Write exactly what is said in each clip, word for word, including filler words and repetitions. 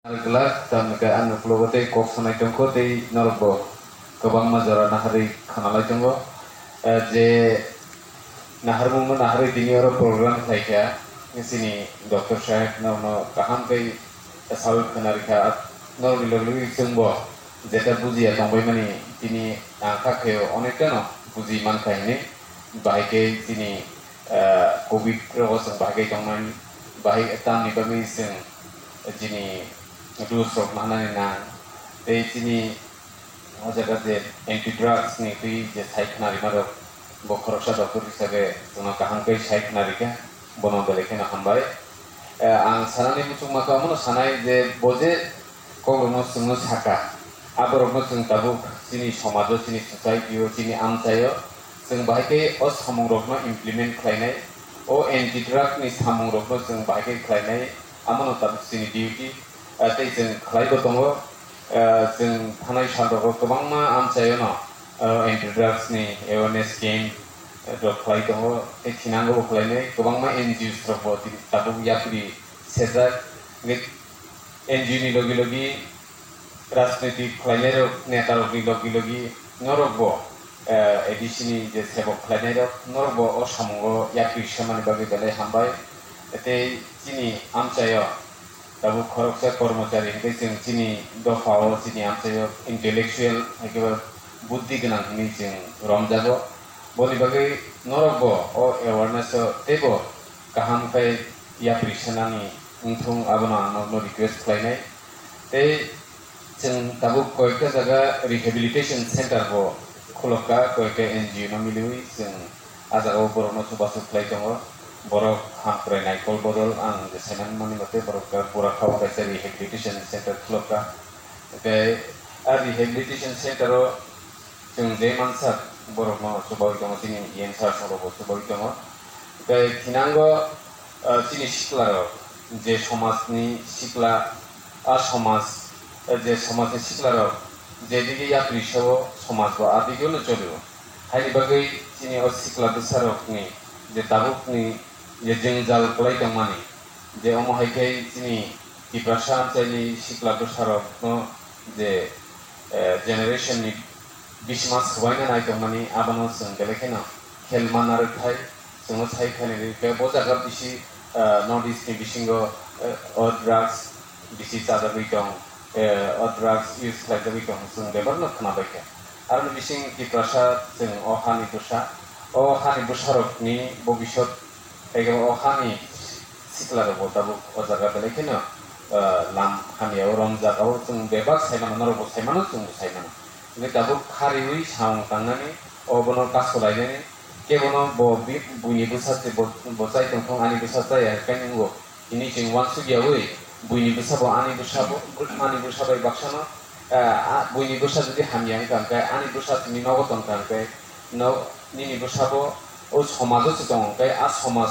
Glak, tamni khe ang uklogo tei kok sanai tongkho tei norokbo kwbangma jora naharwi khanalai tongo. Eh, je naharmungno naharwi tini oro program khlaikha, chini doctor saheb norokno kaham khe sawi khwnarikha, norokni logi logi chwngbo jeta bujiya tongbaimani tini ang kha khe onekta no buji mankha hinwi, bahai khe chini, eh, covid rogo chwng bahai khe tongmani, bahai tamni bagwi chwng chini rules rok manani nang, tei chini o jaga je anti drugs ni twi je sai khna rima rok, bo khoroksa doctor hisabe chwngno kaham khe sai khna rikha, bono belai kheno hambai. Eh, ang sanani muchungma khe omono sanai je bo je kokrokno chwngno saka, aborokno chwng tabuk chini somajo, chini society o, chini amchaio chwng bahai khe o samungrokno implement khlainai, o anti drug ni samungrokno chwng bahai khe khlainai, amono tabuk chini duty. Ah, tei chwng khlaibo tongo, ah, chwng thanai salrogo kwbangma amchaiono, ah, anti drugs ni awareness camp, ah, rok khlai tongo, tei thinango bo khlainai kwbangma N G Os rokbo tini tabuk yapri sejak. Hingkhe N G O ni logi logi rajnitik khlainairok, netarokni logi logi norokbo, eh, A D C ni je sebok khlainairok norokbo o samungo yapri semani bagwi belai hambai. Tei chini amchaio tabuk khoroksa kormochari hingkhe chwng chini dophao chini amchaio intellectual haikhe ba buddhi gwnang hinwi chwng romjago. Boni bagwi norokbo o awareness o teibo kaham khe yapri sanani wngthung, abono ang norokno request khlainai. Tei chwng tabuk koyekta jaga rehabilitation center bo khulokka, koyekta N G O no miliwi chwng ah jagao borokno chubachu khlai tongo. Borok hamkrai naikol bodol ang je saimani mani mate borok burakha o kaisa rehabilitation center khulokka. Tei ah rehabilitation center o chwng je mansak borokno chubawi tongo, chini E M sir rokbo chubawi tongo. Tei thinango, ah, chini siklarok, je somajni sikla, ah, somaj, eh, je somajni siklarok jedige yapri sao, somaj bo adigeno cholio. Haini bagwi chini o sikla bwsarokni je tabukni je jwngjal kwlai tongmani, je omo hai khe chini Tiprasa amchaini sikla bwsarokno je, eh, generation ni bisima swbaina nai tongmani, abono chwng belai kheno khelma narwk thai, chwngno sai khaini rwkhe bo jaga bisi, eh, North East ni bisingo, eh, o drugs bisi chajagwi tong, eh, o drugs use khlaijagwi tong, chwng bebakno khnabaikha. Aroni bising Tiprasa chwng o hani bwsa, o hani bwsarokni bobisot, ego o hani siklarokbo tabuk o jaga belai kheno, eh, lam hamyao romjak, abo chwng bebak saimano, norokbo saimano, chwngbo saimano. Hingkhe tabuk khariui samung tangnani, obono kaso lainani, kebono bo bi-, buini bwsa se bo, bo chai tongthung, ani bwsa chaya, hwnkhe nwngo. Hini chwng uansukyaui, buini bwsa bo ani bwsa bo, ani bwsa bai baksano, eh, a, buini bwsa jodi hamya wngkha, hwnkhe ani bwsa chini nogo tongkha, hwnkhe no, nini bwsa bo o somajo se tongo, hwnkhe a somaj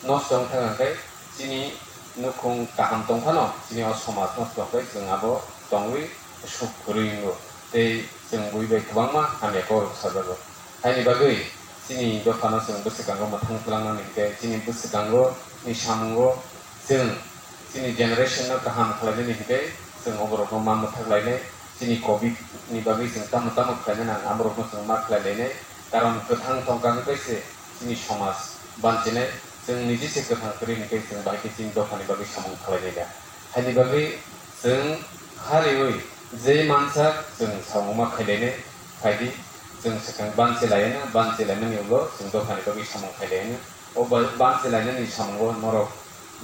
nosto wngkha, hwnkhe chini nukhung kaham tongphano, chini o somaj nosto wngkhe chwng abo tongwi suk kwrwi wngo, tei chwng bui bai kwbangma hamya kok rok sajago. Haini bagwi chini dophano chwng bwswkango mwthang twlangnani hinkhe, chini bwswkango ni samungo chwng chini generation no kaham khlainani hinkhe, chwng oborokno ma mwthak lainai. Chini covid ni bagwi chwng tamo tamo khlainani, ang amorokno chwng ma khlai lainai. Karon kwthang tongkha hwnkhe se chini somaj banchinai. Chwng niji se kwthang kwrwi hinkhe, chwng bahai khe chini dophani bagwi samung khlai lainai. Haini bagwi chwng khariui je mansak chwng samung ma khlai lainai. Phaidi, chwng swkang banchi laino, banchi laimani ulo chwng dophani bagwi samung khai laino. O ba-, banchi lainani samungo norok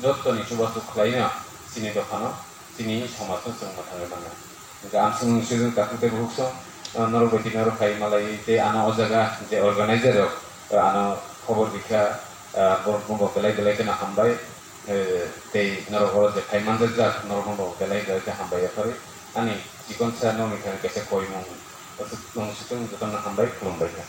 jottoni chubachu khlaino, chini dophano, chini somajno chwng mwthangwi mano. Hwnkhe amswk nwngsukjwk takhuk tei bukhuk song, ah, norok bai tini oro khai malai tei ano o jaga je organizer rok, ah, ano khobor rikha, ah, borokno bo belai belai kheno hambai, eh, tei norok oro je khai manjakjak norokno bo belai belai khe hambai yapharwi. Ani chikonsa nokni thani kaisa koimung, aswk nwngsukjwk jotono hambai khulumbai kha.